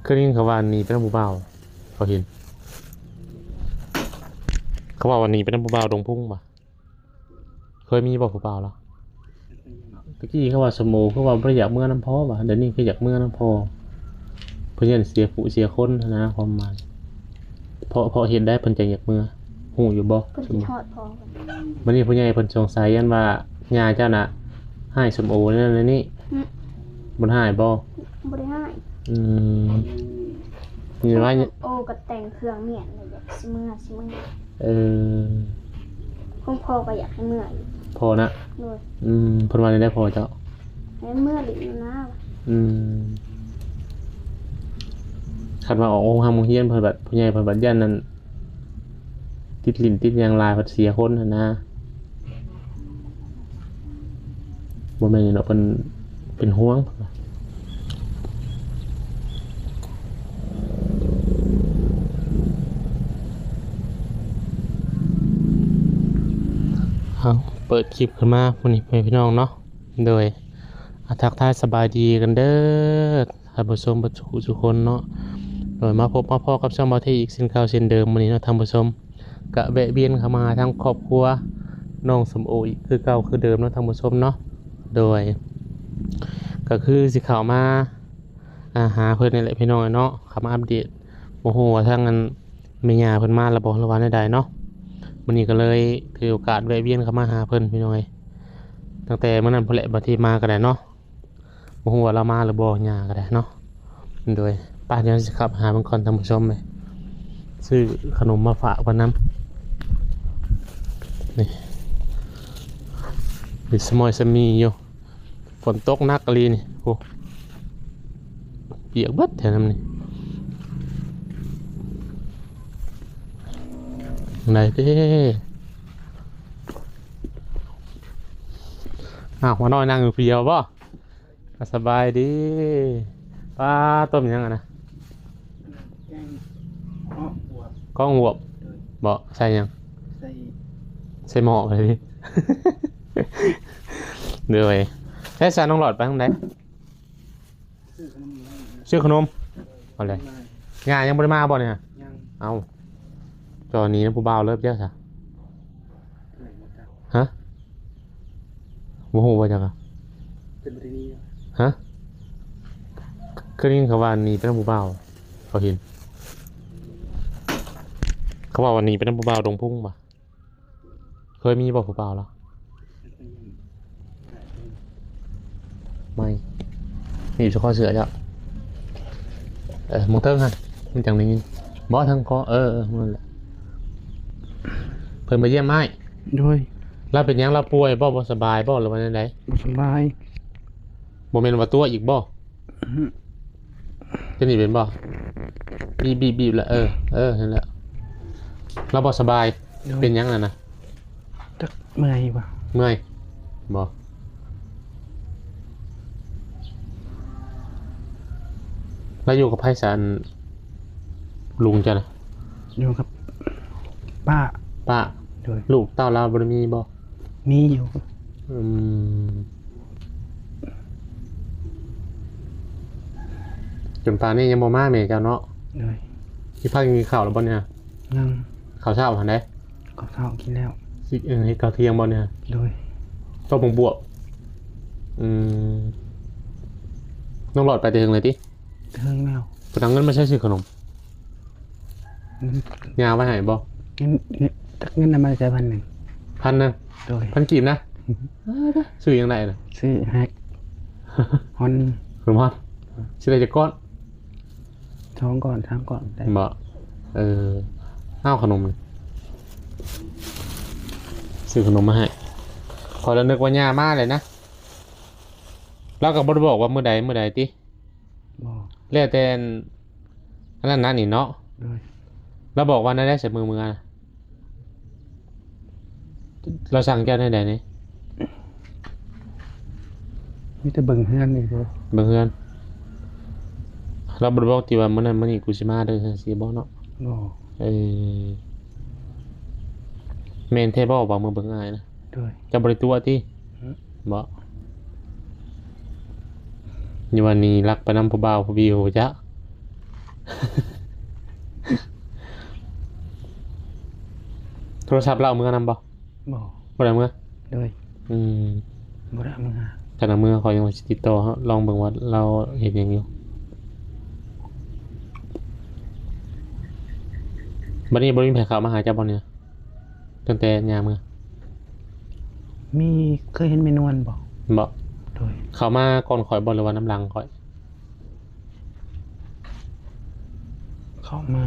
ເຄີຍໄດ້ຍິນເຂົາວ່າໜີໄປນຳຜູ້ບ່າວ ເຂົາເຫັນ ເຂົາເວົ້າວ່າໜີໄປນຳຜູ້ບ່າວດົງພຸງວ່າ ເຄີຍມີບໍ່ຜູ້ບ່າວລາວ? ຕະກີ້ເຂົາວ່າສົມໂອ ເຂົາວ່າບໍ່ໄດ້ຢາກເມືອນຳພໍ່ວ່າ ດຽວນີ້ຄືຢາກເມືອນຳພໍ່ ເພິ່ນຢ້ານເສຍຜູ້ເສຍຄົນຫັ້ນນະ ຄວາມໝາຍ ເພາະ ເພາະເຫດໃດເພິ່ນຈັ່ງຢາກເມືອ ຮູ້ຢູ່ບໍ່? ເພິ່ນຄິດຮອດພໍ່ເພິ່ນ ບັດນີ້ຜູ້ໃຫຍ່ເພິ່ນສົງໄສ ຢ້ານວ່າຍ່າເຈົ້ານະຮ້າຍສົມໂອແນວນັ້ນແນວນີ້ ອືມ ບໍ່ຮ້າຍບໍ່? ບໍ່ໄດ້ຮ້າຍ ອືມ ນີ້ວ່າ ໂອ ກໍແຕ່ງເຄື່ອງມ້ຽນແລ້ວ ຢາກຊິເມືອ ຊິເມືອ ເອີ ຂອງພໍ່ກໍຢາກໃຫ້ເມືອຢູ່ ພໍ່ນະ ໂດຍ ອືມ ເພິ່ນວ່າແນວໃດພໍ່ເຈົ້າ? ໃຫ້ເມືອຫຼິ້ນນະ ອືມ ຄັນວ່າອອກໂຮງຮ່ຳໂຮງຮຽນ ເພິ່ນບັດ ຜູ້ໃຫຍ່ເພິ່ນບັດຢ້ານນັ້ນ ຕິດຫຼິ້ນຕິດຫຍັງຫຼາຍ ພັດເສຍຄົນຫັ້ນນະ ບໍ່ແມ່ນຫຍັງດອກ ເພິ່ນເປັນຫ່ວງ. ເອົາ ເປີດຄລິບຂຶ້ນມາພຸ້ນນີ້ ພໍ່ແມ່ພີ່ນ້ອງເນາະ ໂດຍ ອາ ທັກທາຍສະບາຍດີກັນເດີ ທ່ານຜູ້ຊົມເບິດສູ່ຜູ້ສູ່ຄົນເນາະ ໂດຍ ມາພົບມາພໍ້ກັບຊ່ອງບ່າວເທອີກເຊັ່ນເກົ່າເຊັ່ນເດີມມື້ນີ້ເນາະ ທ່ານຜູ້ຊົມ ກະແວະວຽນເຂົ້າມາຫາທາງຄອບຄົວນ້ອງສົມໂອອີກຄືເກົ່າຄືເດີມເນາະ ທ່ານຜູ້ຊົມເນາະ ໂດຍ ກະຄືຊິເຂົ້າມາ ອ່າ ຫາເພິ່ນນີ້ແຫຼະພີ່ນ້ອງເນາະ ເຂົ້າມາອັບເດດ ບໍ່ຮູ້ວ່າທາງອັນແມ່ຍ່າເພິ່ນມາແລ້ວບໍ່ ຫຼືວ່າແນວໃດເນາະ ມື້ນີ້ກະເລີຍຖືໂອກາດແວະວຽນເຂົ້າມາຫາເພິ່ນພີ່ນ້ອງເອີຍ ຕັ້ງແຕ່ມື້ນັ້ນພຸ້ນແຫຼະ ບໍ່ທີ່ມາກະໄດ້ເນາະ. ບໍ່ຮູ້ວ່າລາວມາຫຼືບໍ່ ຍ່າກໍໄດ້ເນາະ ໂດຍ ໄປ ດຽວຊິຂັບຫາເບິ່ງກ່ອນທ່ານຜູ້ຊົມເອີຍ ຊື້ຂະໜົມມາຝາກເພິ່ນນຳ ນີ້ ມີສະໝອຍສະມີຢູ່ ຝົນຕົກໜັກອີ່ຫຼີນີ້ ໂອ້ ປຽກເບິດແຖວນັ້ນນີ້ ຈັ່ງໃດເດ້ ອ້າວ ໝໍນ້ອຍນັ່ງຢູ່ຜູ້ດຽວບໍ່? ອ່າ ສະບາຍດີ ປ້າ ຕົ້ມຫຍັງຫັ້ນນະ? ແກງເຫາະບວບ ເຫາະບວບ ໂດຍ ບໍ່ ໃສ່ຫຍັງ? ໃສ່ ໃສ່ໝໍ້ໄປຕິ ໂດຍ ໃຊ້ສານນ້ອງຫຼອດໄປທາງໃດ? ຊື້ຂະໜົມ ເອົາເລີຍ ຍ່າຍັງບໍ່ໄດ້ມາບໍ່ນີ້? ຍັງ ເອົ້າ ຈອນີ້ນຳຜູ້ບ່າວເລີບແລ້ວຊະ. ຮະ? ບໍ່ຮູ້ວ່າຈັກອະ ເປັນປະເພນີ ຮະ? ເຄີຍໄດ້ຍິນເຂົາວ່າໜີໄປນຳຜູ້ບ່າວ ເຂົາເຫັນ ເຂົາເວົ້າວ່າໜີໄປນຳຜູ້ບ່າວດົງພຸງວ່າ ເຄີຍມີບໍ່ຜູ້ບ່າວລາວ? ໄໝ້ ໜີບສະຄໍເສື້ອເຈົ້າ ເອີ ໝົງເທິງຫັ້ນ ມັນຈັ່ງໄດ້ຍິນ ບໍ່ ທາງຄໍ ເອີ ເອີ ນັ້ນແຫຼະ ເພິ່ນມາຢ້ຽມອ້າຍ ໂດຍ ລາວເປັນຫຍັງ ລາວປ່ວຍບໍ່ ບໍ່ສະບາຍບໍ່ ຫຼືວ່າແນວໃດ? ບໍ່ສະບາຍ ບໍ່ແມ່ນວ່າຕົວະອີກບໍ່? ອືຮຶ ຈະໜີເປັນບໍ່? ບີບໆໆ ລະ ເອີ ເອີ ນັ້ນແຫຼະ ລາວບໍ່ສະບາຍ ໂດຍ ເປັນຫຍັງນັ້ນນະ? ຈັກເມື່ອຍບໍ່ ເມື່ອຍບໍ່? ລາວຢູ່ກັບໃຜຊັ້ນ ລຸງເຈົ້ານະ? ຢູ່ກັບປ້າ ປ້າ ໂດຍ ລູກເຕົ້າລາວບໍ່ໄດ້ມີບໍ່? ມີຢູ່ ອືມ ຈົນປານນີ້ຍັງບໍ່ມາແມ່ເຈົ້າເນາະ ໂດຍ ທີ່ພັກກິນເຂົ້າແລ້ວບໍ່ນີ້? ຍັງ ເຂົ້າເຊົ້າຫັ້ນເດ້ ເຂົ້າເຊົ້າກິນແລ້ວ ຊິ ເອີ ເຮັດເຂົ້າທ່ຽງບໍ່ນີ້? ໂດຍ ຕົ້ມໝາກບວບ ອືມ ນ້ອງຫຼອດໄປແຕ່ເທິງເລີຍຕິ? ເທິງແລ້ວ ເພິ່ນເອົາເງິນມາໃຊ້ຊື້ຂະໜົມ ເງິນ ຍ່າໄວ້ໃຫ້ບໍ່? ເງິນ ເງິນ ຈັກເງິນນຳມາໃຊ້ພັນໜຶ່ງ ພັນໜຶ່ງ ໂດຍ ພັນກີບນະ ຊື້ຫຍັງໄດ້ນະ? ຊື້ແຮັກ ຮອນ ຮອນ ຊິໄດ້ຈັກກ້ອນ? ສອງກ້ອນ ສາມກ້ອນໄດ້ ບໍ່ ເອີ ເອົາຂະໜົມ ຊື້ຂະໜົມມາໃຫ້ ຂ້ອຍລະນຶກວ່າຍ່າມາແລ້ວນະ ລາວກໍບໍ່ໄດ້ບອກວ່າມື້ໃດ ມື້ໃດຕິ? ບໍ່ ແລ້ວແຕ່ ອັນນັ້ນນັ້ນນີ້ເນາະ ໂດຍ ລາວບອກວ່າແນວໃດຊະມື້ເມືອ? ລາວສັ່ງເຈົ້າແນວໃດນີ້? ມີແຕ່ເບິ່ງເຮືອນນີ້ເດີ ເບິ່ງເຮືອນ ລາວບໍ່ໄດ້ບອກຕິວ່າມື້ນັ້ນມື້ນີ້ກູຊິມາເດີ ຈັ່ງຊີ້ບໍ່ເນາະ? ບໍ່ ເອີ ແມ່ນແທ້ບໍ່ວ່າມາເບິ່ງອ້າຍນະ? ໂດຍ ເຈົ້າບໍ່ໄດ້ຕົວະຕິ? ອືມ ບໍ່ ນີ້ວ່າໜີລັກໄປນຳຜູ້ບ່າວຜູ້ບີວຈັກ ໂທລະສັບລາວເອົາເມືອນຳບໍ່? ບໍ່ ບໍ່ໄດ້ເອົາເມືອ? ໂດຍ ອືມ ບໍ່ໄດ້ເອົາເມືອ. ຄັນເອົາເມືອ ຂ້ອຍຍັງວ່າຊິຕິດຕໍ່ ລອງເບິ່ງວ່າລາວເຮັດຫຍັງຢູ່. ບັດນີ້ບໍ່ມີໃຜເຂົ້າມາຫາເຈົ້າບໍ່ນີ້ ຕັ້ງແຕ່ຍ່າງເມືອ? ມີ ເຄີຍເຫັນແມ່ນວນບໍ່? ບໍ່. ໂດຍ ເຂົ້າມາກ່ອນຂ້ອຍບໍ່ ຫຼືວ່ານຳຫຼັງຂ້ອຍ? ເຂົ້າມາ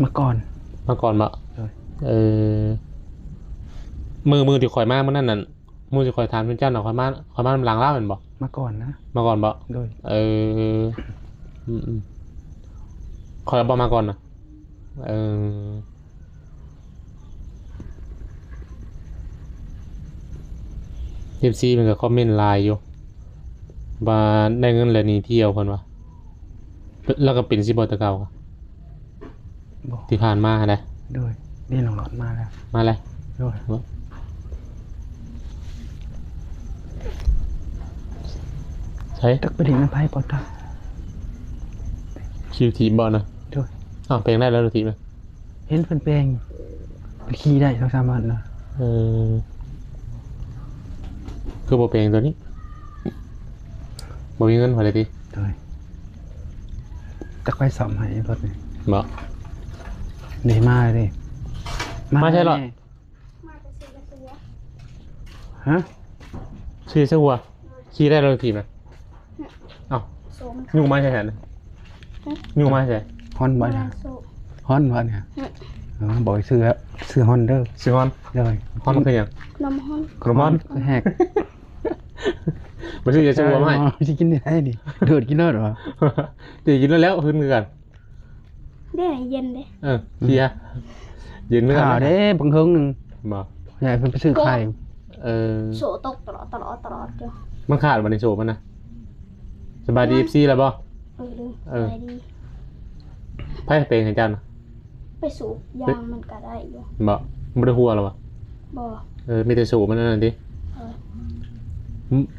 ມາກ່ອນ. ມາກ່ອນບໍ່? ໂດຍ ເອີ ມື້ ມື້ທີ່ຂ້ອຍມາມື້ນັ້ນນັ້ນ ມື້ທີ່ຂ້ອຍຖາມເຈົ້ານະ ຂ້ອຍມາ ຂ້ອຍມານຳຫຼັງລາວແມ່ນບໍ່? ມາກ່ອນນະ. ມາກ່ອນບໍ່? ໂດຍ ເອີ ອືມໆ ຂ້ອຍບໍ່ມາກ່ອນນະ. ເອີ ເອັຟຊີ ເພິ່ນກໍຄອມເມັນຫຼາຍຢູ່ ວ່າໄດ້ເງິນແລ້ວໜີທ່ຽວ ເພິ່ນວ່າ. ແລ້ວກໍເປັນຊິບໍ່ແຕ່ເກົ່າ? ບໍ່ ທີ່ຜ່ານມາຫັ້ນນະ. ໂດຍ ນີ້ນ້ອງຫຼອດມາແລ້ວ. ມາແລ້ວ? ໂດຍ ໃສ? ຈັກໄປຫຼິ້ນນຳໃຜບໍ່ຈັກ. ຂີ່ລົດຖີບບໍ່ນະ? ໂດຍ ອ້າວ ແປງໄດ້ແລ້ວລົດຖີບນະ? ເຫັນເພິ່ນແປງ ຂີ່ໄດ້ສອງສາມວັນນະ. ເອີ ຄືບໍ່ແປງໂຕນີ້? ບໍ່ມີເງິນພໍໄດ້ຕິ? ໂດຍ ຈັກໄປສ້ອມໃຫ້ລົດນີ້. ບໍ່ ນີ້ມາເດ້. ມາ ມາໃສລະ? ຮະ? ຊິສະຫົວ ຂີ່ໄດ້ລົດຖີບນະ? ເອົ້າ ໂຊມັນ ຍູ້ມາໃສຫັ້ນ? ຫຶ? ຍູ້ມາໃສ? ຮອນບໍ່ນີ້? ໂຊ ຮອນບໍ່ນີ້? ຫຶ? ເອີ ບອກຊື້ ຊື້ຮອນເດີ ຊື້ຮອນ. ໂດຍ ຮອນຄືຫຍັງ? ນ້ຳຮ້ອນ ນ້ຳຮ້ອນ ແຮກ ບໍ່ຊື້ຢາສະຫົວມາໃຫ້. ຊິກິນໄດ້ນີ້ ໂດດກິນໂລດຫວາ? ຊິກິນໂລດແລ້ວ ຫຶນຄືກັນ. ເດ້ ເຢັນເດ້. ເອີ ເສຍ ເຢັນເໝືອນກັນເດ້ ບັກເຫິງໜຶ່ງ. ບໍ່ ຢາກໃຫ້ເພິ່ນໄປຊື້ໄຂ່. ເອີ ໂຊຕົກຕະຫຼອດ ຕະຫຼອດ ຕະຫຼອດຢູ່. ມັນຂາດບໍ່ນີ້ໂຊມັນນະ? ສະບາຍດີ ເອັຟຊີ ແລ້ວບໍ່? ເອີ ເອີ ສະບາຍດີ. ໃຜແປງໃຫ້ເຈົ້ານະ? ໄປສູບຢາງມັນກໍໄດ້ຢູ່. ບໍ່ ບໍ່ໄດ້ຫົວແລ້ວບໍ່? ບໍ່. ເອີ ມີແຕ່ໂຊມັນນັ້ນຕິ? ເອີ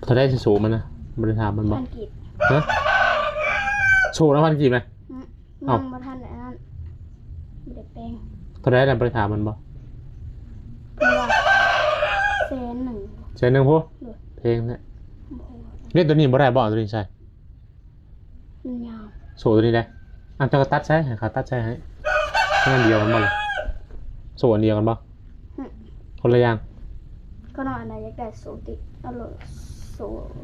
ເທົ່າໃດໂຊມັນນະ? ບໍ່ໄດ້ຖາມມັນບໍ່? ພັນກີບ. ຮະ? ໂຊລະພັນກີບນະ? ອືມ ເອົ້າ ຍັງບໍ່ທັນອັນນັ້ນ ບໍ່ໄດ້ແປງ. ເທົ່າໃດລະ ບໍ່ໄດ້ຖາມມັນບໍ່? ເພິ່ນວ່າແສນໜຶ່ງ. ແສນໜຶ່ງພຸ້ນ? ໂດຍ ແພງແທ້. ບໍ່ ເຮັດໂຕນີ້ບໍ່ໄດ້ບໍ່? ເອົາໂຕນີ້ໃສ່ ມັນຍາວ. ໂຊໂຕນີ້ໄດ້. ອ່ະ ເຈົ້າກໍຕັດໃສ່ ໃຫ້ເຂົາຕັດໃສ່ໃຫ້. ອັນດຽວກັນບໍ່ລະ? ໂຊອັນດຽວກັນບໍ່? ຫຶ ຄົນລະຢ່າງ. ຂ້ານ້ອຍນະຢາກໄດ້ໂຊຕິ ເອົາໂລດ ໂຊ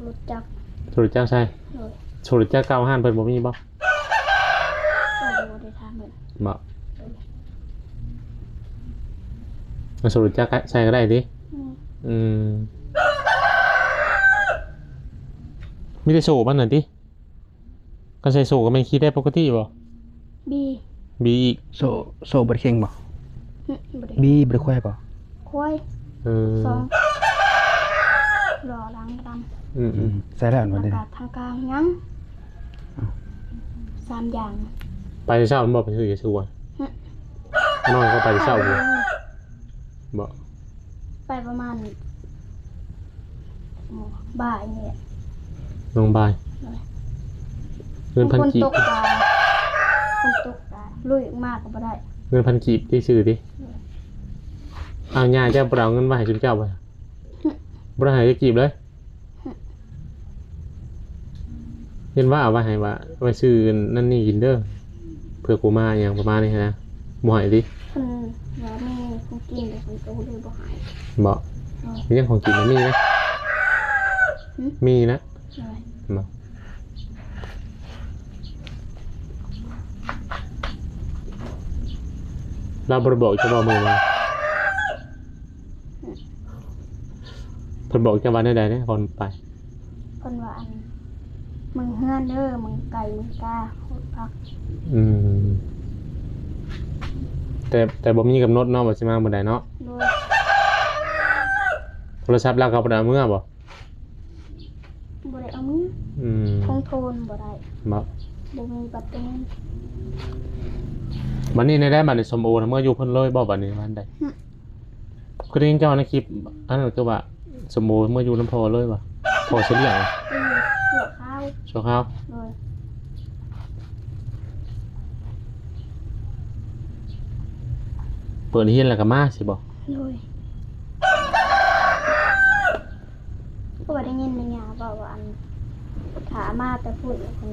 ລົດຈັກ. ໂຊລົດຈັກໃສ່. ໂດຍ ໂຊລົດຈັກເກົ່າຮ້ານເພິ່ນບໍ່ມີບໍ່? ເພິ່ນບໍ່ໄດ້ຖາມເພິ່ນ. ບໍ່ ໂດຍ ເອົາໂຊລົດຈັກໃສ່ກໍໄດ້ຕິ? ອືມ ອືມ ມີແຕ່ໂຊມັນນັ້ນຕິ? ຄັນໃສ່ໂສ້ກໍແມ່ນຂີ່ໄດ້ປົກກະຕິບໍ່? ບີ ບີອີກ. ໂສ້ ໂສ້ບໍ່ໄດ້ເຄັ່ງບໍ່? ຫຶ ບໍ່ໄດ້ ບີບໍ່ໄດ້ຄວາຍບໍ່? ຄວາຍ. ເອີ ສອງ ລໍ້ຫຼັງດຳ. ອືມໆ ອືມ ໃສ່ແລ້ວ ແລ້ວກໍທາງກາງຍັງ ສາມຢ່າງ. ໄປເຊົ້າແມ່ນບໍ່? ໄປຊື້ຢາສູບ. ຫຶ ນ້ອຍກໍໄປເຊົ້າ. ໄປ ບໍ່ ໄປປະມານບ່າຍນີ້ແຫຼະ ຊ່ວງບ່າຍ. ໂດຍ ເງິນພັນກີບ. ຝົນຕົກກະ ຝົນຕົກກະລຸຍອອກມາກໍບໍ່ໄດ້. ເງິນພັນກີບຕິ ຊື້ຕິ. ໂດຍ ອ້າວ ຍ່າເຈົ້າບໍ່ໄດ້ເອົາເງິນມາໃຫ້ຊຸມເຈົ້າບໍ່? ຫຶ ບໍ່ໄດ້ໃຫ້ຈັກກີບເລີຍ. ຫຶ ເຫັນວ່າເອົາໄວ້ໃຫ້ວ່າ ໄວ້ຊື້ນັ້ນນີ້ກິນເດີ ເພື່ອກູມາຫຍັງປະມານນີ້ນະ. ບໍ່ໃຫ້ຕິ? ເພິ່ນວ່າມີຂອງກິນ ແຕ່ເພິ່ນກໍເລີຍບໍ່ໃຫ້. ບໍ່? ໂດຍ ມີຫຍັງຂອງກິນ? ມີນະ. ຫຶ ມີນະ. ໂດຍ ບໍ່? ລາວບໍ່ໄດ້ບອກເຈົ້າບໍ່ມື້ມາ? ເພິ່ນບອກເຈົ້າວ່າແນວໃດແດ່ກ່ອນໄປ? ເພິ່ນວ່າ ອັນ ເມືອງເຮືອນເດີ ເມືອງໄກ່ເມືອງກາ ໂຄດພັກ. ອືມ ແຕ່ ແຕ່ບໍ່ມີກຳນົດເນາະ ວ່າຊິມາມື້ໃດເນາະ. ໂດຍ ໂທລະສັບລາວກໍບໍ່ໄດ້ເອົາເມືອບໍ່? ບໍ່ໄດ້ເອົາເມືອ. ອືມ ຂອງໂທນບໍ່ໄດ້. ບໍ່ ບໍ່ມີບັດເຕີມ. ບັດນີ້ແນວໃດ ບັດນີ້ ສົມໂອນະ ເມືອຢູ່ເພິ່ນເລີຍບໍ່? ບັດນີ້ວ່າໃດ? ຫຶ ຄືໄດ້ຍິນເຈົ້າໃນຄລິບອັນນັ້ນ ຄືວ່າສົມໂອເມືອຢູ່ນຳພໍ່ເລີຍວ່າ ພໍ່ຊິລ້ຽງ. ເອີ ຊົ່ວຄາວ ຊົ່ວຄາວ. ໂດຍ ປີດຮຽນແລ້ວກໍມາຊີ້ບໍ? ໂດຍ. ກໍວ່າໄດ້ຍິນແມ່ຍ່າເວົ້າວ່າ ອັນ ຖ້າມາແຕ່ພຸ້ນ ເພິ່ນ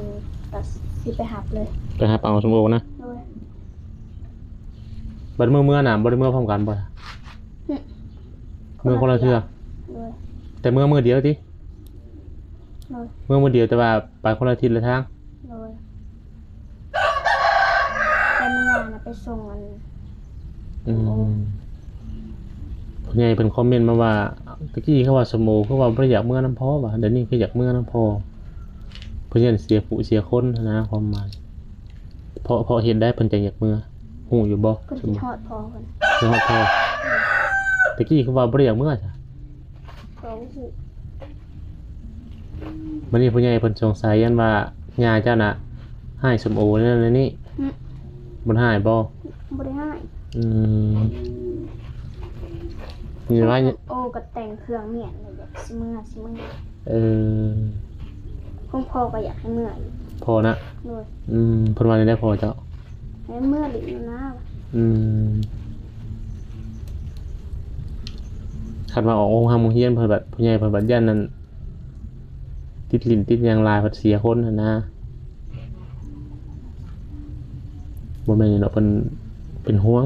ກໍຊິໄປຮັບເລີຍ. ໄປຮັບເອົາສົມໂອນະ? ໂດຍ. ບັດມື້ເມືອນະ ບໍ່ໄດ້ເມືອພ້ອມກັນບໍ? ອືມ ເມືອຄົນລະເທື່ອ? ໂດຍ. ແຕ່ເມືອມື້ດຽວຕິ? ໂດຍ. ເມືອມື້ດຽວ ແຕ່ວ່າໄປຄົນລະທິດລະທາງ? ໂດຍ. ແຕ່ແມ່ຍ່ານະໄປສົ່ງອັນ ອືມ ໂອ້ ຜູ້ໃຫຍ່ເພິ່ນຄອມເມັນມາວ່າ ຕະກີ້ເຂົາວ່າສົມໂອ ຄືວ່າບໍ່ໄດ້ຢາກເມືອນຳພໍ່ວ່າ ດຽວນີ້ຄືຢາກເມືອນຳພໍ່ ເພິ່ນຢ້ານເສຍຜູ້ເສຍຄົນຫັ້ນນະ ຄວາມໝາຍ. ເພາະ ເພາະເຫດໃດເພິ່ນຈັ່ງຢາກເມືອ ຮູ້ຢູ່ບໍ່? ເພິ່ນຄິດຮອດພໍ່ເພິ່ນ. ຄິດຮອດພໍ່. ຕະກີ້ຄືວ່າບໍ່ໄດ້ຢາກເມືອຊະ? ກໍບໍ່ຮູ້. ບັດນີ້ຜູ້ໃຫญ่ເພິ່ນສົງໄສ ຢ້ານວ່າຍ່າເຈົ້ານະຮ້າຍສົມໂອແນວນັ້ນແນວນີ້. ອືມ ບໍ່ຮ້າຍບໍ່? ບໍ່ໄດ້ຮ້າຍ. ອືມ ນີ້ວ່າ ໂອ ກໍແຕ່ງເຄື່ອງມ້ຽນແລ້ວ ຢາກຊິເມືອ ຊິເມືອ. ເອີ ຂອງພໍ່ກໍຢາກໃຫ້ເມືອຢູ່. ພໍ່ນະ? ໂດຍ. ອືມ ເພິ່ນວ່າແນວໃດພໍ່ເຈົ້າ? ໃຫ້ເມືອຫຼິ້ນນະ. ອືມ ຄັນວ່າອອກໂຮງຮ່ຳໂຮງຮຽນ ເພິ່ນບັດ ຜູ້ໃຫຍ່ເພິ່ນບັດຢ້ານນັ້ນ ຕິດຫຼິ້ນຕິດຫຍັງຫຼາຍ ພັດເສຍຄົນຫັ້ນນະ. ບໍ່ແມ່ນຫຍັງດອກ ເພິ່ນເປັນຫ່ວງ.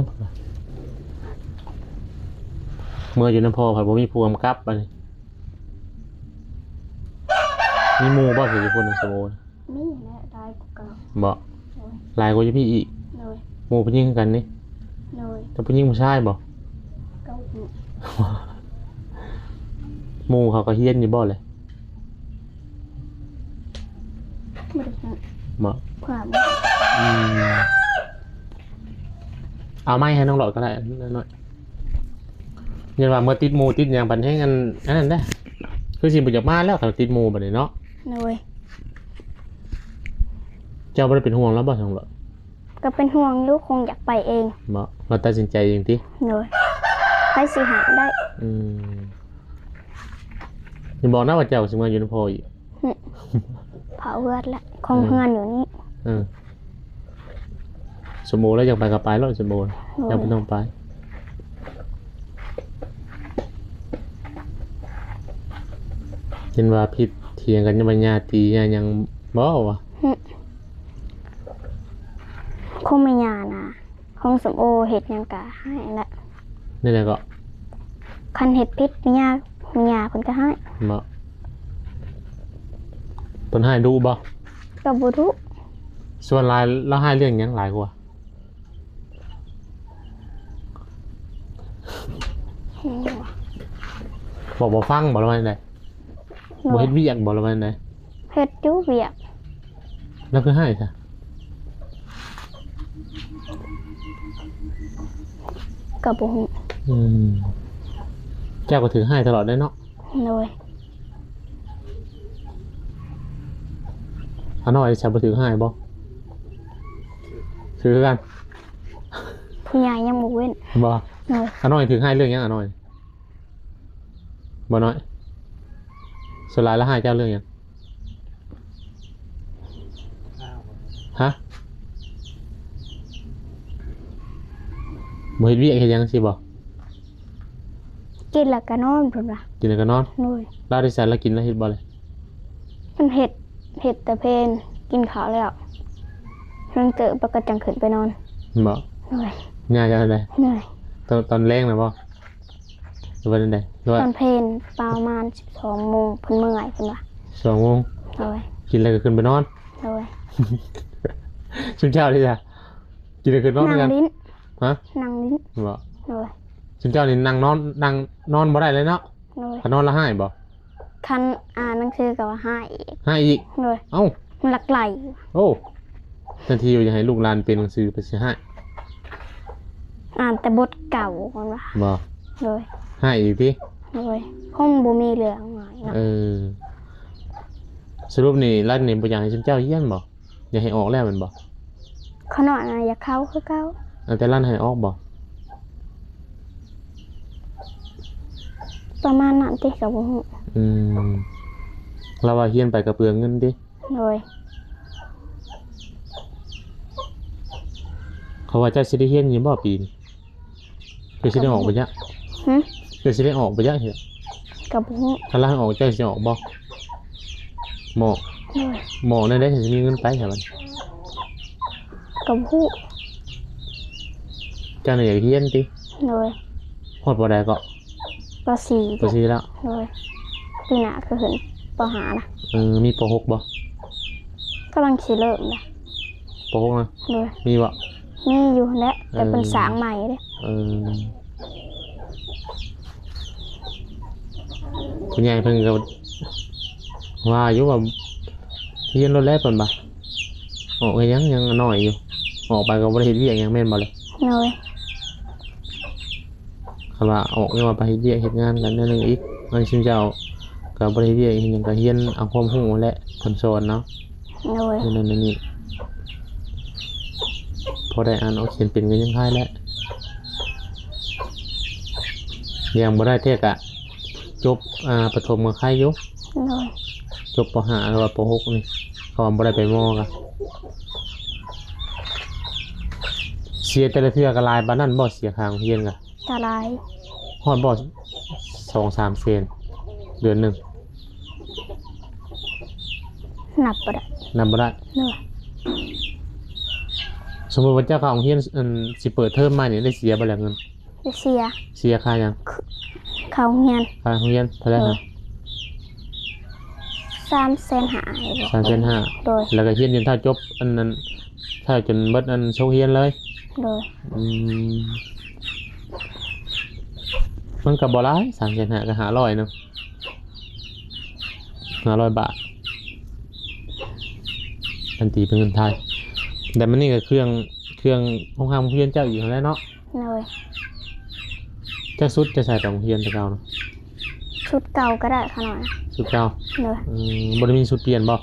ເມືອຢູ່ນຳພໍ່ພັດບໍ່ມີຜູ້ກຳກັບ ບັດນີ້. ມີໝູ່ບໍ່ ທີ່ຢູ່ພຸ້ນນະ ສົມໂອ? ມີແຫຼະ ຫຼາຍກວ່າເກົ່າ. ບໍ່? ໂດຍ. ຫຼາຍກວ່າຢູ່ພີ້ອີກ? ໂດຍ. ໝູ່ຜູ້ຍິງຄືກັນນີ້? ໂດຍ. ແຕ່ຜູ້ຍິງຜູ້ຊາຍບໍ່? ກໍບໍ່ຮູ້. ໝູ່ເຂົາກໍຮຽນຢູ່ບໍ່ແຫຼະ? ບໍ່ໄດ້ຮູ້. ບໍ່? ພາບໍ່. ອືມ ເອົາໄມ້ໃຫ້ນ້ອງຫຼອດກໍໄດ້ ນ້ອຍ. ຢ້ານວ່າເມື່ອຕິດໝູ່ຕິດຫຍັງ ບັດແຮງອັນ ອັນນັ້ນເດ້ ຄືຊິບໍ່ຢາກມາແລ້ວ ຄັນຕິດໝູ່ບັດນີ້ເນາະ. ໂດຍ. ເຈົ້າບໍ່ໄດ້ເປັນຫ່ວງລາວບໍ່ ນ້ອງຫຼອດ? ກໍເປັນຫ່ວງຢູ່ ຄົງຢາກໄປເອງ. ບໍ່? ລາວຕັດສິນໃຈເອງຕິ? ໂດຍ. ໃຜຊິຫ້າມໄດ້? ອືມ ຢ່າບອກນະວ່າເຈົ້າຊິມາຢູ່ນຳພໍ່ອີກ. ເຜົາເຮືອນແຫຼະ ຂອງເຮືອນຢູ່ນີ້. ເອີ ເອີ ສົມໂອລະຢາກໄປກໍໄປໂລດ ສົມໂອ ໂດຍ ເຈົ້າບໍ່ຕ້ອງໄປ. ເຫັນວ່າຜິດຖຽງກັນ ຍາມວ່າຍ່າຕີຍ່າຫຍັງບໍ່ວະ? ຫຶ ຄົງແມ່ຍ່ານະ ຂອງສົມໂອເຮັດຫຍັງກະຮ້າຍແຫຼະ. ແນວໃດເກາະ? ຄັນເຮັດຜິດແມ່ຍ່າ ແມ່ຍ່າເພິ່ນກະຮ້າຍ. ບໍ່? ເພິ່ນຮ້າຍດຸບໍ່? ກໍບໍ່ດຸ. ສ່ວນຫຼາຍລາວຮ້າຍເລື່ອງຫຍັງຫຼາຍກວ່າ? ຫຍັງຫວະ? ເວົ້າບໍ່ຟັງບໍ່ ຫຼືວ່າແນວໃດ? ບໍ່ເຮັດວຽກບໍ່ ຫຼືວ່າແນວໃດ? ເຮັດຢູ່ວຽກ. ແລ້ວຄືຮ້າຍຊະ? ກໍບໍ່ຮູ້. ອືມ ເຈົ້າກໍຖືກຮ້າຍຕະຫຼອດເດ້ເນາະ? ໂດຍ. ອານ້ອຍຊະ ບໍ່ຖືກຮ້າຍບໍ່? ຖືກຄືກັນ. ຜູ້ໃຫຍ່ຍັງບໍ່ເວັ້ນ. ບໍ່? ໂດຍ. ອານ້ອຍຖືກຮ້າຍເລື່ອງຫຍັງ ອານ້ອຍ? ບໍ່ນ້ອຍ ສ່ວນຫຼາຍລະຮ້າຍເຈົ້າເລື່ອງຫຍັງ? ຮະ? ບໍ່ເຮັດວຽກເຮັດຫຍັງຊີ້ບໍ່? ກິນແລ້ວກໍນອນ ເພິ່ນວ່າ. ກິນແລ້ວກໍນອນ? ໂດຍ. ລາວໄດ້ໃສ ລາວກິນລາວເຮັດບໍ່ເລີຍ? ເພິ່ນເຮັດ ເຮັດແຕ່ເພນ ກິນເຂົ້າແລ້ວ ເພິ່ນເຕີບແລ້ວກໍຈັ່ງຂຶ້ນໄປນອນ. ບໍ່? ໂດຍ. ຍາຍເຈົ້າໄດ້? ໂດຍ. ຕອນ ຕອນແລງນະບໍ່? ຫຼືວ່າແນວໃດ? ຫຼືວ່າ ຕອນເພນປະມານສິບສອງໂມງ ເພິ່ນເມື່ອຍ ເພິ່ນວ່າ. ສອງໂມງ? ໂດຍ. ກິນແລ້ວກໍຂຶ້ນໄປນອນ? ໂດຍ. ຊຸມເຈົ້າເດຊະ? ກິນແລ້ວຂຶ້ນນອນຄືກັນ? ນັ່ງຫຼິ້ນ. ຮະ? ນັ່ງຫຼິ້ນ. ບໍ່? ໂດຍ. ຊຸມເຈົ້ານີ້ນັ່ງນອນ ນັ່ງນອນບໍ່ໄດ້ເລີຍເນາະ? ໂດຍ. ຄັນນອນລະຮ້າຍບໍ່? ຄັນອ່ານໜັງສືກໍວ່າຮ້າຍອີກ. ຮ້າຍອີກ? ໂດຍ. ເອົ້າ ມັນລັກໄຫຼ. ໂອ້ ແທນທີ່ວ່າຢາກໃຫ້ລູກຫຼານເປັນໜັງສື ເພິ່ນຊິຮ້າຍ. ອ່ານແຕ່ບົດເກົ່າ ເພິ່ນວ່າ. ບໍ່? ໂດຍ. ຮ້າຍອີກຕິ? ໂດຍ. ຄົງບໍ່ມີເລື່ອງໃໝ່ເນາະ. ເອີ ສະຫຼຸບນີ້ ລັດນີ້ບໍ່ຢາກໃຫ້ຊຸມເຈົ້າຮຽນບໍ່? ຢາກໃຫ້ອອກແລ້ວແມ່ນບໍ່? ຂະນ້ອຍນະຢາກເຂົ້າຄືເກົ່າ. ເອົາ ແຕ່ລັດໃຫ້ອອກບໍ່? ປະມານນັ້ນຕິ ກໍບໍ່ຮູ້. ອືມ ລາວວ່າຮຽນໄປກໍເປືອງເງິນຕິ? ໂດຍ. ເຂົາວ່າເຈົ້າຊິໄດ້ຮຽນຢູ່ບໍ່ປີນີ້? ເຈົ້າຊິໄດ້ອອກບໍ່ຈັກ? ຫຶ? ເຈົ້າຊິໄດ້ອອກບໍ່ຈັກ? ກໍບໍ່ຮູ້. ຄັນລາວໃຫ້ອອກ ເຈົ້າຊິອອກບໍ່? ບໍ່. ໂດຍ. ບໍ່ແນວໃດຊິມີເງິນໄປຊະບັດ? ກໍບໍ່ຮູ້. ເຈົ້ານີ້ຢາກຮຽນຕິ? ໂດຍ. ຮອດ ປໍ ໃດເກາະ? ປໍສີ່. ປໍສີ່ແລ້ວ? ໂດຍ. ປີໜ້າກໍຂຶ້ນ ປໍຫ້າລະ. ເອີ ມີ ປໍຫົກ ບໍ່? ກຳລັງຊິເລີ່ມລະ. ປໍຫົກນະ? ໂດຍ. ມີບໍ່? ມີຢູ່ຫັ້ນແຫຼະ ແຕ່ເພິ່ນ ເອີ ສ້າງໃໝ່ເດ້. ເອີ ຜູ້ໃຫຍ່ເພິ່ນກໍວ່າຢູ່ວ່າ ຮຽນໂລດແຫຼະເພິ່ນວ່າ ອອກເຮັດຫຍັງ ຍັງນ້ອຍຢູ່ ອອກໄປກໍບໍ່ໄດ້ເຮັດວຽກຫຍັງແມ່ນບໍ່ລະ? ໂດຍ. ຄັນວ່າອອກ ຍັງວ່າໄປເຮັດວຽກເຮັດງານກັນແນວໜຶ່ງອີກ ອັນຊຸມເຈົ້າກໍບໍ່ໄດ້ເຮັດວຽກເຮັດຫຍັງ ກໍຮຽນເອົາຄວາມຮູ້ຫັ້ນແຫຼະ ເພິ່ນສອນເນາະ. ໂດຍ. ແນວນັ້ນແນວນີ້ ພໍໄດ້ອ່ານອອກຂຽນເປັນກໍຍັງພາຍແຫຼະ. ຍັງບໍ່ໄດ້ແທ້ກະຈົບ ອ່າ ປະຖົມກໍໄຄຢູ່. ໂດຍ. ຈົບ ປໍຫ້າ ຫຼືວ່າ ປໍຫົກ ນີ້ ເພາະວ່າບໍ່ໄດ້ໄປມໍກະ ເສຍແຕ່ລະເທື່ອກໍຫຼາຍປານນັ້ນບໍ່? ເສຍຄ່າໂຮງຮຽນກະ ກໍຫຼາຍ. ຮອດບໍ່ ສອງສາມແສນ ເດືອນໜຶ່ງ? ນັບບໍ່ໄດ້. ນັບບໍ່ໄດ້. ໂດຍ. ສົມມຸດວ່າເຈົ້າເຂົ້າໂຮງຮຽນ ອັນ ຊິເປີດເທີມມານີ້ ໄດ້ເສຍບໍ່ລະເງິນ? ໄດ້ເສຍ. ເສຍຄ່າຫຍັງ? ເຂົ້າໂຮງຮຽນ. ຄ່າໂຮງຮຽນເທົ່າໃດຫັ້ນ? ໂດຍ. ສາມແສນຫ້າ. ສາມແສນຫ້າ. ໂດຍ. ແລ້ວກໍຮຽນຈົນເທົ່າຈົບ ອັນນັ້ນ ເທົ່າຈົນເບິດອັນຊົກຮຽນເລີຍ? ໂດຍ. ອືມ ມັນກໍບໍ່ຫຼາຍ ສາມແສນຫ້າ ກໍຫ້າຮ້ອຍເນາະ ຫ້າຮ້ອຍບາດ ຄັນຕີເປັນເງິນໄທ. ແຕ່ມັນນີ້ກໍເຄື່ອງ ເຄື່ອງໂຮງຮ່ຳໂຮງຮຽນເຈົ້າອີກຫັ້ນແຫຼະເນາະ? ໂດຍ. ຈັກຊຸດຈະໃສ່ໄປໂຮງຮຽນແຕ່ເກົ່ານະ? ຊຸດເກົ່າກໍໄດ້ຂະນ້ອຍ. ຊຸດເກົ່າ? ໂດຍ. ອືມ ບໍ່ໄດ້ມີຊຸດປ່ຽນບໍ່?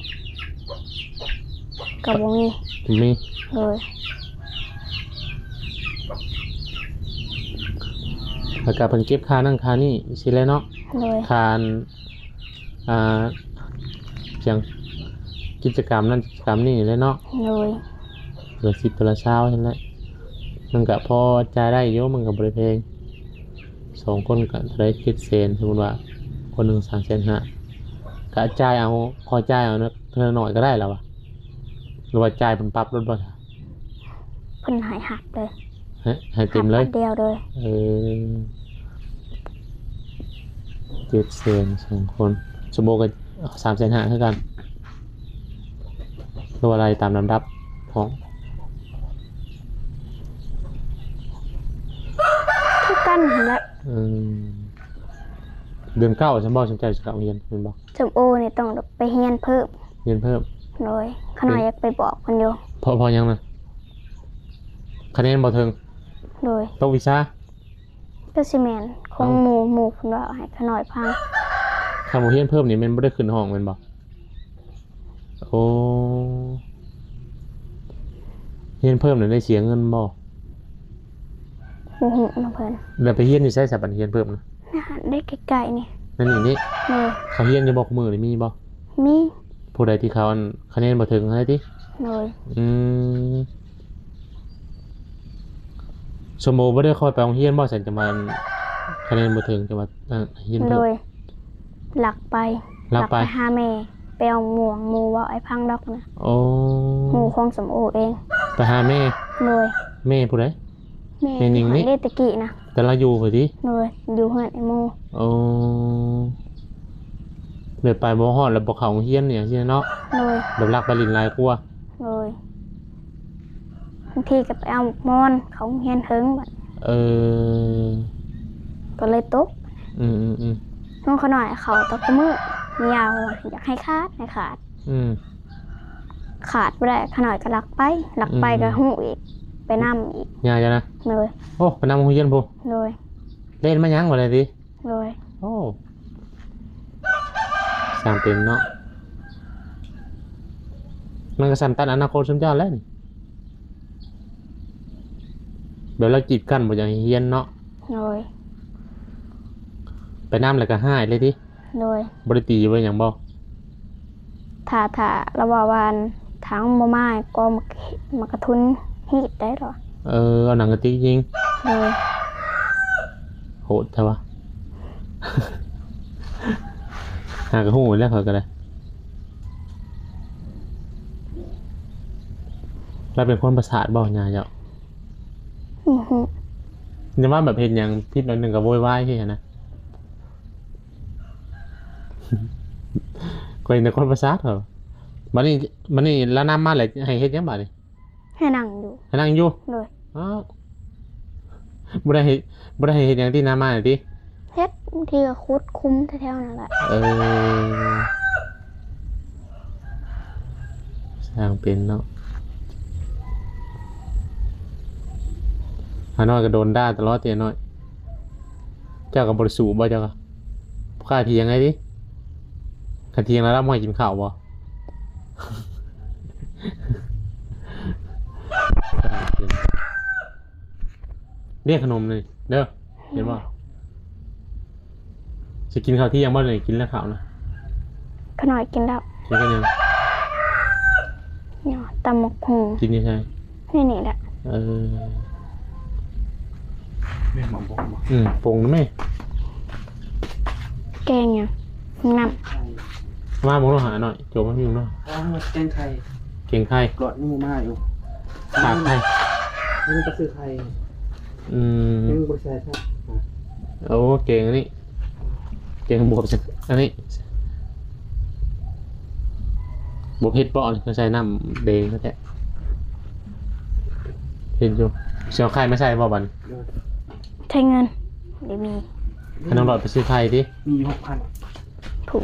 ກໍບໍ່ມີ. ບໍ່ມີ. ໂດຍ. ແລ້ວກໍເພິ່ນເກັບຄ່ານັ້ນຄ່ານີ້ຊີ້ແຫຼະເນາະ? ໂດຍ. ຄ່າ ອ່າ ຫຍັງ ກິດຈະກຳນັ້ນກິດຈະກຳນີ້ແຫຼະເນາະ? ໂດຍ. ເທື່ອລະສິບ ເທື່ອລະຊາວຫັ້ນແຫຼະ ມັນກະພໍຈ່າຍໄດ້ຢູ່ ມັນກະບໍ່ໄດ້ແພງ. ສອງຄົນກະເທົ່າໃດ ເຈັດແສນ ສົມມຸດວ່າຄົນໜຶ່ງ ສາມແສນຫ້າ ກະຈ່າຍເອົາ ຄ່ອຍຈ່າຍເອົາເທື່ອໜ້ອຍກໍໄດ້ລະວະ ຫຼືວ່າຈ່າຍເປັນປັບໂລດບໍ່? ເພິ່ນໃຫ້ຮັບເລີຍ. ໃຫ້ ໃຫ້ເຕັມເລີຍ? ຮັບອັນດຽວເລີຍ. ເອີ ເຈັດແສນ ສອງຄົນ ສົມມຸດກໍສາມແສນຫ້າຄືກັນ ຫຼືວ່າໄລ່ຕາມລຳດັບຂອງ ຄືກັນຫັ້ນແຫຼະ. ອືມ ເດືອນເກົ້າຊັ້ນບໍ່ ສົມເຈົ້າຊິເຂົ້າໂຮງຮຽນແມ່ນບໍ່? ສົມໂອນີ້ຕ້ອງໄປຮຽນເພີ່ມ. ຮຽນເພີ່ມ? ໂດຍ. ຂະນ້ອຍ ເປັນ ຢາກໄປບອກເພິ່ນຢູ່. ເພາະ ເພາະຫຍັງນະ? ຄະແນນບໍ່ເຖິງ? ໂດຍ. ຕົກວິຊາ? ກໍຊິແມ່ນ ຂອງ ເອົ້າ ໝູ່ ໝູ່ເພິ່ນເວົ້າໃຫ້ຂະນ້ອຍຟັງ. ຄັນບໍ່ຮຽນເພີ່ມນີ້ແມ່ນບໍ່ໄດ້ຂຶ້ນຫ້ອງແມ່ນບໍ່? ໂອ້ ຮຽນເພີ່ມນີ້ໄດ້ເສຍເງິນບໍ່? ບໍ່ຮູ້ນຳເພິ່ນ. ແລ້ວໄປຮຽນຢູ່ໃສສະ ບັດຮຽນເພີ່ມນະ? ໃນຫັ້ນເດ້ ໃກ້ໆນີ້. ໃນນີ້ນີ້? ໂດຍ. ເຂົາຮຽນຢູ່ບໍ່ ຄູ່ມື້ນີ້ມີບໍ່? ມີ. ຜູ້ໃດທີ່ເຂົາ ອັນ ຄະແນນບໍ່ເຖິງຫັ້ນຕິ? ໂດຍ. ອືມ ສົມໂອບໍ່ໄດ້ຄ່ອຍໄປໂຮງຮຽນບໍ່? ຊັ້ນຈັ່ງວ່າ ອັນ ຄະແນນບໍ່ເຖິງ ຈັ່ງວ່າ ອັນ ຮຽນເພີ່ມ. ໂດຍ. ລັກໄປ ລັກໄປ ລັກໄປຫາແມ່ ໄປເອົາໝວກ ໝູ່ເວົ້າໃຫ້ຟັງດອກນະ. ໂອ້ ໝູ່ຂອງສົມໂອເອງ. ໄປຫາແມ່? ໂດຍ. ແມ່ຜູ້ໃດ? ແມ່ ແມ່ນິງນີ້? ເດ ຕະກີ້ນະ. ແຕ່ລາວຢູ່ພຸ້ນຕິ? ໂດຍ. ຢູ່ເຮືອນໄອ້ໝູ່. ໂອ້ ແບບໄປບໍ່ຮອດ ແລ້ວບໍ່ເຂົ້າໂຮງຮຽນຫຍັງຊີ້ເນາະ? ໂດຍ. ແບບລັກໄປຫຼິ້ນຫຼາຍກວ່າ? ໂດຍ. ບາງທີກໍໄປເອົາໝອນ ເຂົ້າໂຮງຮຽນເຖິງບັດ. ເອີ ກໍເລີຍຕົກ. ອືມໆໆ. ນ້ອງຂະນ້ອຍເຂົ້າແຕ່ຄູ່ມື້ ຍາວ່າຢາກໃຫ້ຂາດ ໃຫ້ຂາດ. ອືມ. ຂາດບໍ່ໄດ້ ຂະນ້ອຍກໍລັກໄປ ລັກໄປ ອືມ ກໍຮູ້ອີກ ໄປນຳອີກ. ຍາເຈົ້ານະ? ໂດຍ. ໂອ້ ໄປນຳໂຮງຮຽນພຸ້ນ? ໂດຍ. ເລ່ນມາຫຍັງບໍ່ໄດ້ຕິ? ໂດຍ. ໂອ້ ຊ່າງເປັນເນາະ ມັນກໍສ້ຳຕັດອະນາຄົດຊຸມເຈົ້າແລ້ວນີ້ ແບບລາວກີດກັ້ນບໍ່ຢາກໃຫ້ຮຽນເນາະ. ໂດຍ. ໄປນຳແລ້ວກໍຮ້າຍເລີຍຕິ? ໂດຍ. ບໍ່ໄດ້ຕີບໍ່ຫຍັງບໍ່? ຖ້າ ຖ້າລາວເວົ້າວ່າ ຖ້າບໍ່ມາກໍໝາກ ໝາກກະທຸນຮີດໄດ້ລະ. ເອີ ເອົາໜັງກະຕິກຍິງ. ໂດຍ. ໂຫດແທ້ວະ ຫາກໍຮູ້ແລ້ວ ຂ້ອຍກໍໄດ້. ລາວເປັນຄົນປະສາດບໍ່ ຍາເຈົ້າ? ບໍ່ຮູ້. ຢ່າວ່າແບບເຮັດຫຍັງຜິດໜ້ອຍໜຶ່ງກໍໂວຍວາຍຄືຫັ້ນນະ. ຂ້ອຍເຫັນແຕ່ຄົນປະສາດເຂົາ. ບັດນີ້ ບັດນີ້ລາວນຳມາແລ້ວ ໃຫ້ເຮັດຫຍັງບັດນີ້? ໃຫ້ນັ່ງຢູ່. ໃຫ້ນັ່ງຢູ່? ໂດຍ. ອ້າວ ບໍ່ໄດ້ໃຫ້ ບໍ່ໄດ້ໃຫ້ເຮັດຫຍັງຕິ ນຳມານີ້ຕິ? ເຮັດ ບາງທີກໍຂຸດຂຸມແຖວໆນັ້ນແຫຼະ. ເອີ ຊ່າງເປັນເນາະ. ອານ້ອຍກໍໂດນດ່າຕະຫຼອດຕິ ອານ້ອຍ. ເຈົ້າກໍບໍ່ໄດ້ສູ້ບໍ່ ເຈົ້າກໍບໍ່ກ້າຖຽງໄດ້ຕິ? ຄັນຖຽງແລ້ວລາວບໍ່ໃຫ້ກິນເຂົ້າບໍ່? ລຽກຂະໜົມນີ້ເດີ ເຫັນບໍ່? ຊິກິນເຂົ້າທ່ຽງບໍ່ນີ້? ກິນແລ້ວເຂົ້ານະ? ຂະນ້ອຍກິນແລ້ວ. ກິນກັບຫຍັງ? ຫຍັງ ຕຳບັກຫຸ່ງ. ກິນຢູ່ໃສ? ໃນນີ້ແຫຼະ. ເອີ ແມ່ນໝາກບົງບໍ່? ອືມ ປົງນະແມ່. ແກງຫຍັງ? ນ້ຳ ມາບໍ່ເນາະ ຫາໜ້ອຍ ໂຈມມາຢູ່ເນາະ. ແກງໄຂ່ ແກງໄຂ່ ຫຼອດຍັງບໍ່ມາຢູ່. ຂາໄຂ່ ຍັງໄປຊື້ໄຂ່. ອືມ ຍັງບໍ່ໄດ້ໃສ່ຊະ. ໂອ້ ແກງອັນນີ້ ແກງບວບ ອັນນີ້ ບໍ່ເຜັດບໍ່? ອັນນີ້ກໍໃສ່ນ້ຳແດງແທ້. ເຫັນຢູ່. ຊິເອົາໄຂ່ມາໃສ່ບໍ່ບັດນີ້? ໃຊ້ເງິນ ບໍ່ມີ. ໃຫ້ນ້ອງຫຼອດໄປຊື້ໄຂ່ຕິ? ມີຫົກພັນ. ຜູກ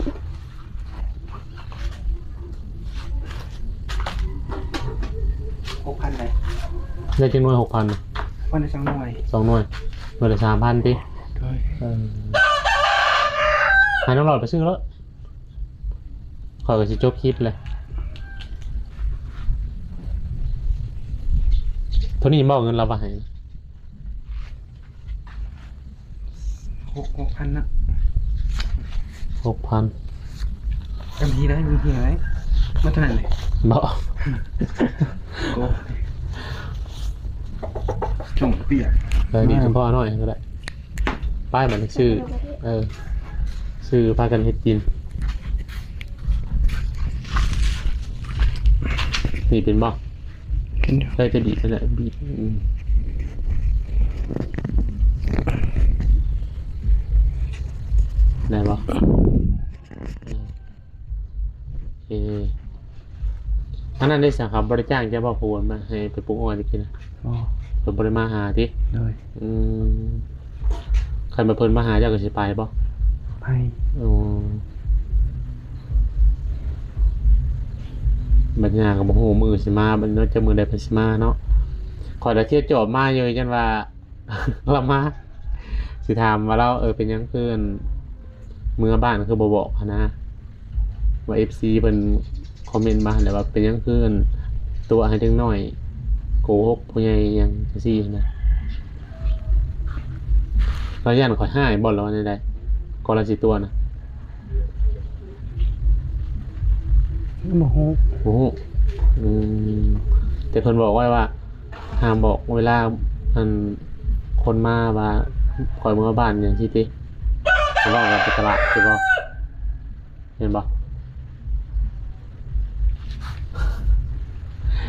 ຫົກພັນໃດ? ໄດ້ຈັກໜ່ວຍ? ຫົກພັນນະ. ພັນໄດ້ສອງໜ່ວຍ. ສອງໜ່ວຍ. ໜ່ວຍລະສາມພັນຕິ? ໂດຍ. ເອີ ໃຫ້ນ້ອງຫຼອດໄປຊື້ໂລດ. ຂ້ອຍກໍຊິຈົບຄລິບແຫຼະ. ໂທນີ້ບໍ່ເງິນລາວວ່າໃຫ້? ຫົກ ຫົກພັນນະ. ຫົກພັນ. ກຳທີ່ໄດ້ ກຳທີ່ໄດ້. ມາເທົ່ານັ້ນເລີຍ. ບໍ່. ໂອ້ ຈົ່ງປຽກ. ເອີ ນີ້ ມາ ສຳພໍໜ້ອຍກໍໄດ້. ໄປບັດນີ້ຊື້ ເອີ ຊື້ພາກັນເຮັດກິນ. ນີ້ເປັນບໍ່? ເປັນຢູ່. ໄດ້ແຕ່ບີບຫັ້ນແຫຼະ ບີບ. ອືມ ໄດ້ບໍ່? ເອີ ເອີ ອັນນັ້ນໄດ້ສາ ເຂົາບໍ່ໄດ້ຈ້າງເຈົ້າບໍ່ ຜູ້ມາໃຫ້ໄປປູກອ້ອຍຕະກີ້ນະ? ບໍ່. ເພິ່ນບໍ່ໄດ້ມາຫາຕິ? ໂດຍ. ອືມ ຄັນວ່າເພິ່ນມາຫາເຈົ້າກໍຊິໄປບໍ່? ໄປ. ໂອ້ ບັດຍາກໍບໍ່ຮູ້ມື້ຊິມາ ບັດເນາະ ຈັກມື້ໃດເພິ່ນຊິມາເນາະ. ຂ້ອຍລະທຽວຈອບມາຢູ່ ຢ້ານວ່າລາວມາ ຊິຖາມວ່າລາວ ເອີ ເປັນຫຍັງຄື ອັນ ເມືອບ້ານຄືບໍ່ບອກຫັ້ນນະ ວ່າເອັຟຊີເພິ່ນຄອມເມັນມາຫັ້ນແຫຼະວ່າ ເປັນຫຍັງຄື ອັນ ຕົວະໃຫ້ເດັກນ້ອຍໂກຫົກຜູ້ໃຫຍ່ຫຍັງຈັ່ງຊີ້ຫັ້ນນະ. ລາວຢ້ານຂ້ອຍຮ້າຍບໍ່ ຫຼືວ່າແນວໃດ ກໍລາວຊິຕົວະນະ? ບໍ່ຮູ້. ບໍ່ຮູ້. ອືມ ແຕ່ເພິ່ນບອກໄວ້ວ່າ ຫ້າມບອກເວລາ ອັນ ຄົນມາວ່າຂ້ອຍເມືອບ້ານຫຍັງຊີ້ຕິ ເວົ້າກັນໄປຕະຫຼາດ ຄືບໍ່ ແມ່ນບໍ່?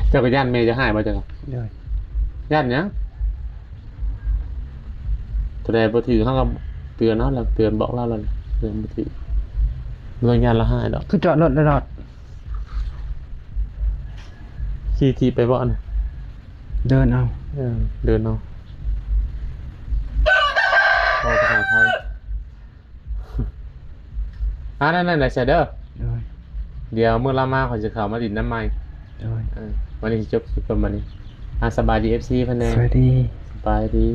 ເຈົ້າກໍຢ້ານແມ່ເຈົ້າຮ້າຍບໍ່ ເຈົ້າກໍ? ໂດຍ. ຢ້ານຫຍັງ? ໂຕໃດບໍ່ຖືກເຮົາກໍເຕືອນເອົາ ແລ້ວເຕືອນບອກລາວ ແລ້ວເຕືອນບໍ່ຖືກ ບໍ່ຕ້ອງຢ້ານລາວຮ້າຍດອກ. ຄືຈອດລົດລະດອດ? ຂີ່ຖີບໄປບໍ່ນະ? ເດີນເອົາ. ເອີ ເດີນເອົາ. ເວົ້າພາສາໄທ. ອ່າ ນັ້ນໆ ໄດ້ຊະເດີ. ໂດຍ. ດຽວມື້ລາວມາຂ້ອຍຊິເຂົ້າມາຫຼິ້ນນຳໃໝ່. ໂດຍ. ເອີ ວັນນີ້ຊິຈົບຄລິບປະມານນີ້. ອ່າ ສະບາຍດີ ເອັຟຊີ ເພິ່ນແດ່. ສະບາຍດີ. ສະບາຍດີ.